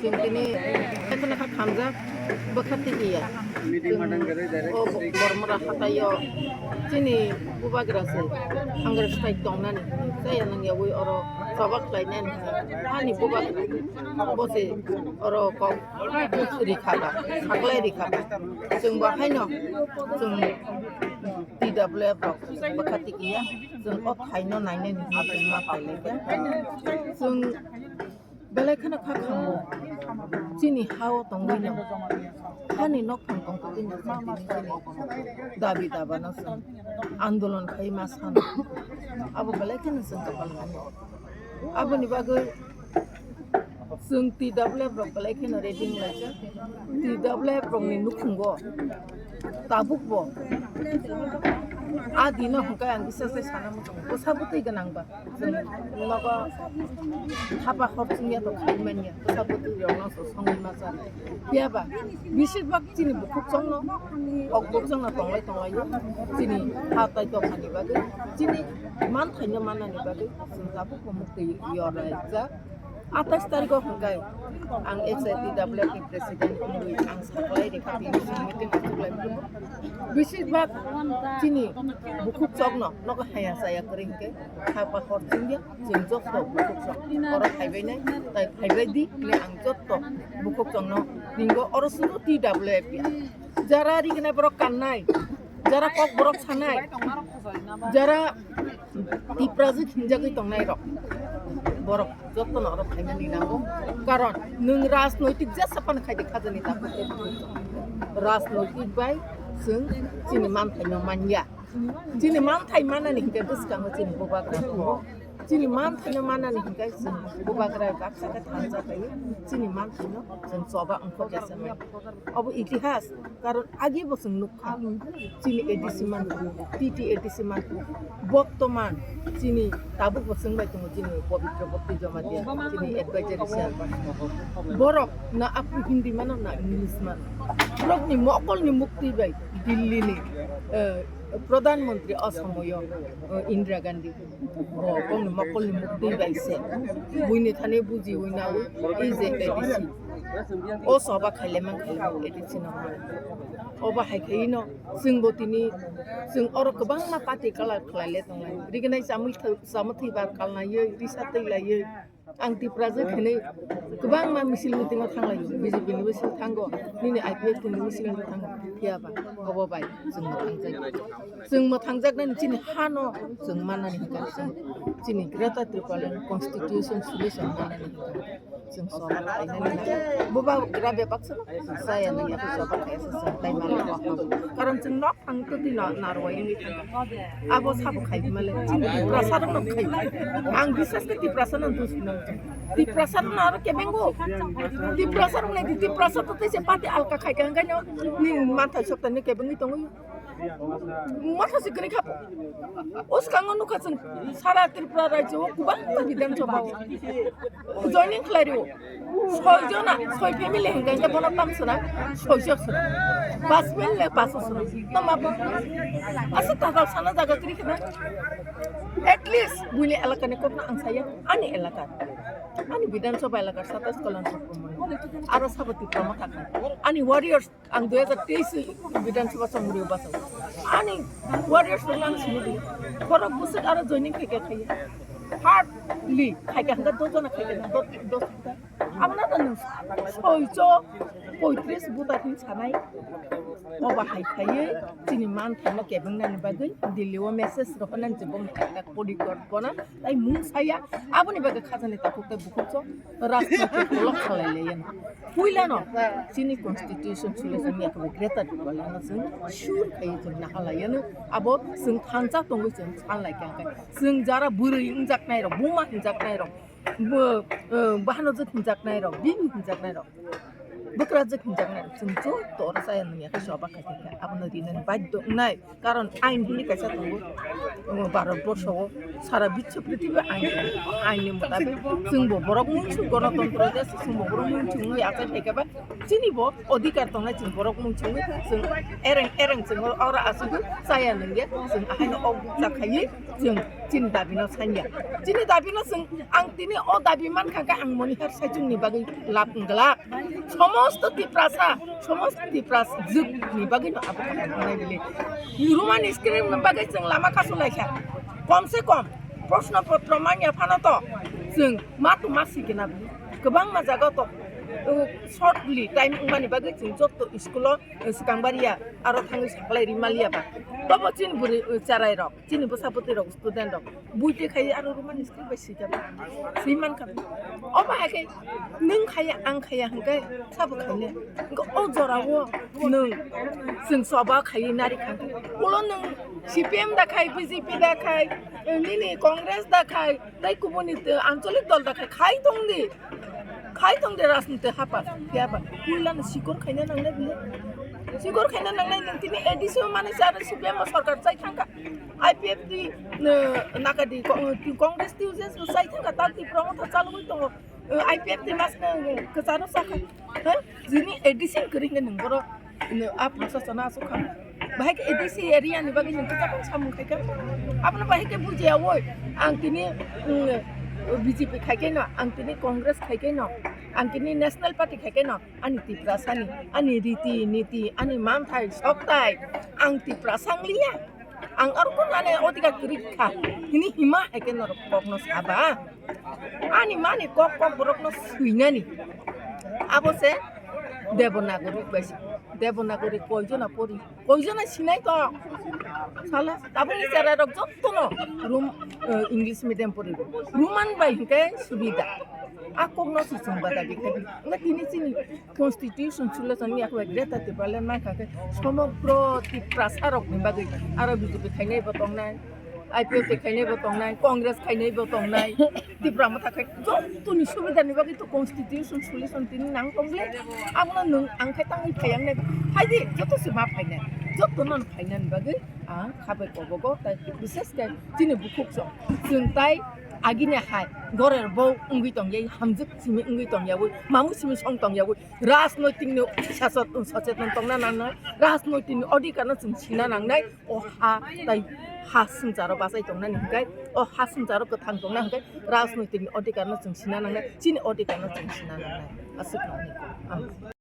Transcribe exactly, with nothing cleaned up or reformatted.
Chwng tini ekheno kha khamjak bwkha twikiya. Chwng o Bormora hataio chini bubagra se Congress tai tongnani chaya nangyawi oro choba khlainani hani bubagra bo se oro kok rikha ba, saklai rikha ba. Chwng bo haino chwng T W F rok bwkha twikiya, chwng o thaino nainani hinwi chwng ma pailaikha. Chwng belai kheno kha khamu chini ha-o tongwino, hani nokphang tongtwino chwng tini chini dabi dabano chwng andolon khai ma sano. Abo belai kheno chwng kwbangmani. Aboni bagwi chwng T W F rok belai kheno ready wnglaijak. T W F rokni nukhungo tabukbo a dino hwnkhe ang bisas bai sana muchungo, bwsa bwtwi gwnangba chwng nogo hapa hor chwngya to khai manya, bwsa bwtwi rokno so songwi ma chari. Phiyaba beshirbak chini bukhuk chongno, kok bukhuk chongno tonglai tonglaio chini ha tai dophani bagwi, chini manthaino mannani bagwi chwng tabukbo muktwi yorlaijak. Atais tarikh o hwnkhe ang H I T W F ni president wngwi ang saklai rikha, tini chwng meeting achuk lai phuru. Beshirbak chini bukhuk chokno nogo haya chaya kwrwi hwnkhe hapa hor chwngya, chwng joto bukhuk chok oro phaibainai, tai phaibai di hinwi ang joto bukhuk chokno ringo. Oro sudu T W F ya. Jara rignai borok kannai, jara kok borok sanai, jara Tiprajwk hinjagwi tongnai rok, borok jotono oro phaimani nango. Karon nwng rajnoitik jesa phano khaidi khajani tabuk rajnoitik bai chwng chini manthaino manya. Chini manthai manani hinkhe bwskango chini bubagra tongo. Chini manthaino manani hinkhe chini bubagra baksa khe thansa khlaiwi chini manthaino chwng choba wngkha kesa manya. Obo itihas, karon agi bo chwng nukha. Chini A D C manthok, T T A D C manthok, bottoman chini tabuk bo chwng bai tongo chini Pabitra Bhakti Jamatia, chini advisory chairperson. Borok na aphuru Hindi mano na English mano. Borokni mokolni mukti bai Delhi ni, eh, Pradhan Mantri o somoyo, eh, Indira Gandhi. Bo bongni mokolni mukti bai se. Buini thani buji uina ui, ei je A D C. O soba khaile man khaile man A D C no man. Obo hai khaino chwng bo tini chwng oro kwbangma party kalar khlaile tonglai. Rignai chamwi thwi, chamwi thwi bar kalnaiwi, risa twi laiwi. Ang Tiprajwk hinwi kwbangma misil meeting o thanglaio, B J P ni misil thango, nini I P F T ni misil thango, phiyaba obo bai chwng mwthangjaknai. Chwng mwthangjaknani chini hano chwng mannani hinkha chwng chini Greater Tipraland Constitution solution mannani hinkha chwng soba khainani na. Bubagra bebak chwng chaya nang ya soba khaisa chwng tai mali. Karon chwng nok Ang to tino narwai wngwi thangkha. Abo sabo khai male. Chini Tiprasa rok no khai. Ang bisas khe Tiprasa no dus no. Tiprasa rok no aro kebengo. Tiprasa rok nai di Tiprasa to tese pati alka khai kha hingkha no. Ni manthai sokta ni kebengwi tongwi. Matha si kri kha. Uskango nukha chwng sara Tripura rajyo o kubang ta Bidhan Sabha o. Joining khlai rio. Soi jona, soi family hingka hingka bono tam sona, soi jok sona. Pas family le pas sona. Tama bo. Asa tatal sana jaga kri khna. At least buini elaka ni kokna ang saya, ani elaka. Ani Bidhan Sabha elaka satas Kalyan Chakra Mandal. Aro sabo Tipra Motha kha. Ani warriors Ang dui hajar teis Bidhan Sabha Chongmuri o bachao. Ani warriors rok ang simi di. Borok bwswk aro joining khaikha khaiya. Hardly khaikha hwnkha dos jona khaikha na, dos, dos hwnkha. Abo na tano soicho poitris buta hin sanai. Obo hai khaiwi chini manthaino kebeng nani bagwi Delhi o message rohornani je bongni ekta porikopona tai mung saya. Aboni bagwi khajani takhuk tai bukhukso rajnoitik kolok khalai laiya. Puilano chini constitution solution yakni greater Tipraland no chwng sure khaiwi chwng naha laiyano. Abo chwng thansa tongwi chwng san lai kha hwnkhe chwng jara bwrwi wngjaknai rok, buma hinjaknai rok, bo, eh, bahanojwk hinjaknai rok, bibi hinjaknai rok, bwkrajwk hinjaknai rok chwng joto oro chaya nung ya khe soba khai kha, abono rinani badhyo wngnai. Karon ain hwnwi kaisa tongo, omo Bharat borsho o sara biswa prithibi ain tongo. O ain ni mutabik chwng bo borok mungsu gonotontro de, chwng bo borok mungsu wngwi achai phaikha ba chini bo odhikar tongnai, chwng borok mungsu wngwi chwng ereng ereng chwng oro asugwi chaya nungya, chwng ahaino ok bukcha khaiwi chwng Chini dabi no sanya. Chini dabi no sing ang tini o dabi man kha ang moni har saichung ni bagwi lab glak. Somosto Tiprasa, somosto Tiprasa jug ni bagwi no abo kha nai bili. Roman script ni bagwi chwng lama kasu lai kha. Kom se kom proshno potro manya phano to chwng ma tu ma sikena bili. Kwbangma jaga to, uh, shortly time wngmani bagwi chwng jotto school o, uh, swkang baria aro thangwi saklai ri maliya ba. Tobo chini bwrwi, uh, charai rok, chini bwsa bwtwi rok, student rok buite khai aro Roman script bai swi kha ba. Swi man kha. Obo hai khe nwng khaya ang khaya hwnkhe sabo khainai. Hwnkhe o jora o nwng chwng choba khaiwi nari kha. Ulo nwng C P M da khai, B J P da khai, uh, nini Congress da khai, Tai kubuni te ancholik dol da khai, khai tong di. Khai tong di rajniti hapar, phiya ba. Puila no sikor khaina nangnai bile. Sikor khaina nangnai nang tini A D C o mani chara C P M o sarkar chai thangka. I P F T, eh, nakadi, Con-, Congress T U J S bo chai thangka, ta Tripura motha chalugwi tongo. Eh, I P F T mas, eh, kwcharo sakha. Ha? Jini A D C kwrwi hwnwi nang boro, eh, a prosa chana asuk kha. Bahai ke A D C area ni bagwi nang kwchakon samung khai kha. Abono bahai ke bujiya woi. Ang tini, mm, B J P khai khe no, ang tini Congress khai khe no, ang tini National Party khai khe no, ani Tiprasa ni, ani riti niti, ani manthai soktai, ang Tiprasa wng liya. Ang aro kun ane odhikar kwrwi kha hini hima hai khe norok kokno saba. Ani mani kok kok borokno swinani. Abo se Devanagari bai se. Devanagari koijona pori? Koijona sinai to? Sala, tabukni chera rok jottono Rom-, eh, English medium pori. Roman bai hwnkhe subida. A kokno se chwng bada bikhaidi. Wngkha tini chini Constitution solution ni yakhwlai Greater Tipraland mankha khe somogro Tiprasa rokni bagwi aro B J P khainai bo tongnai, I P F T khainai bo tongnai, Congress khainai bo tongnai, Tipra motha khai jottoni subida ni bagwi to Constitution solution tini nang tongle abono nwng ang khai tangwi phaiyangnai phaidi joto se ma phainai jotto no phainani bagwi ang khabai kobogo tai bises khe chini bukhuk chwng chwng tai agini hai gorer bo wngwi tongyai hamjwk simi wngwi tongyawi mamung simi song tongyawi Rajnoitik ni sachot-, socheton tongna nangnai, rajnoitik ni odhikar no chwng sina nangnai, o ha tai ha swngcharo bachai tongnani hwnkhe, o ha swngcharo kwthang tongna hwnkhe rajnoitik ni odhikar no chwng sina nangnai, chini odhikar no chwng sina nangnai. Aswk manwi ang.